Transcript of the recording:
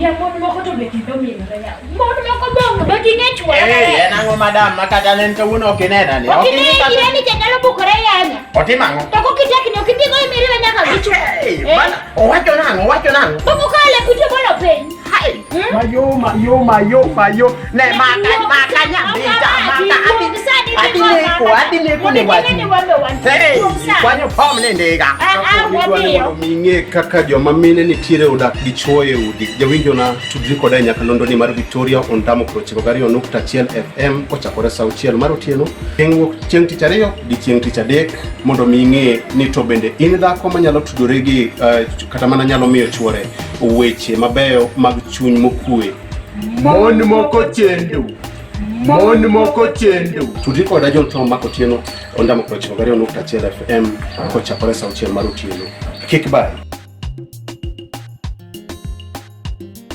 Ya mon moko to be kendo minore ya. Mon moko bongo be ging'e chuora Eh, maber. en ang'o madam ma kata ne en kawuono ok inena ni. Ok ine jirani cha nyalo bukore yanya. Otim ang'o? To kokitekni ok idhi goyo mirima nyaka gi chuo. Hey, Eh? bana, owacho nang'o? Owacho nang'o? Bongo ka le kucho bolo piny. Hai. Hmm? Mayo, mayo, mayo, mayo. Ne maka, maka nyambita, maka adhi. Adhi neko, adhi neko ne wach. Hey, kwanyo pom ne ndiga. Ah, ah, Idwa ni wadhiyo. mondo mi ing'e kaka joma mine nitiere odak gi chwo e udi. Jawinjona tudri koda e nyakalondoni mar Victoria Ondamo 92.1 FM kochakore saa auchiel mar otieno chieng' wuok chieng' tich ariyo gi chieng' tich adek mondo mi ing'e ni to bende in dhako manyalo tudore gi eh, kata mana nyalo miyo chwore weche mabeyo mag chuny mokue. Mon moko chendo. Mon moko chendo. Tudri koda John Tom Mark Otieno Ondamo 92.1 FM kochakore saa auchiel mar otieno. Kik bayi.